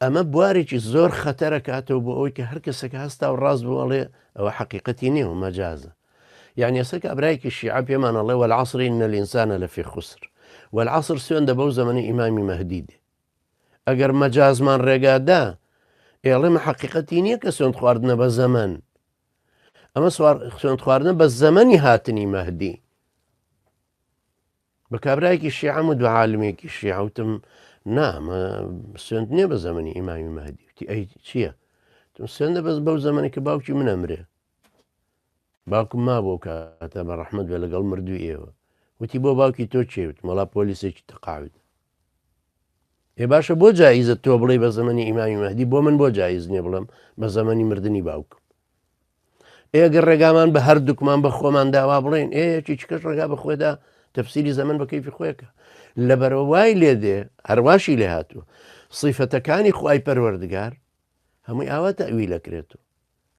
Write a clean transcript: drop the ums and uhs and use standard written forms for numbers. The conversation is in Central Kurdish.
ئەمە بوارێکی زۆر خەتەرە کاتەوە بۆ ئەوەی کە هەر کەسێک هەستا و ڕاست بوو ئەڵێ ئەوە حەقیقەتی نییە و مەجازە. یعنی ئێستا کابرایەکی شیعە پێمان ئەڵێ والعصر إن الإنسان لفی خسر. والعصر سوێندە بەو زەمەنی ئیمامی مەهدی دێ. ئەگەر مەجازمان ڕێگا دا ئێڵێمە حەقیقەتی نییە کە سوێند خواردنە بە زەمەن. ئەمە سوێند خواردنە بە زەمەنی هاتنی مەهدی. بە کابرایەکی شیعەم و دوعاالمێکی شیعە وتم نا ئەمە سوێند نییە بە زەمەنی ئیمامی مەهدی. وتی ئەی چییە؟ وتم سوێندە بەس بەو زەمەنی کە باوکی من ئەمرێ. باوکم مابوو ئەو کاتە بە ڕەحمەت بێ لەگەڵ مردووی ئێوە. وتی بۆ باوکی تۆ کێ؟ وتم وەڵا پۆلیسێکی تەقاعد. ئێ باشە بۆ جایزە تۆ بڵێ بە زەمەنی ئیمامی مەهدی بۆ من بۆ جایز نییە بڵێم بە زەمەنی مردنی باوکم؟ ئێگەر ڕێگامان بە هەردووکمان بە خۆمان داوا بڵێن ئێ یەکی چکەش ڕێگا بە خۆێدا تەفسیری زەمن بە کەیفی خۆیەکە لەبەرەوە وای لێ دێ هەرواشی لێ هاتووە سیفەتەکانی خوای پەروەردگار هەمووی ئاوا تەویلەکرێت و.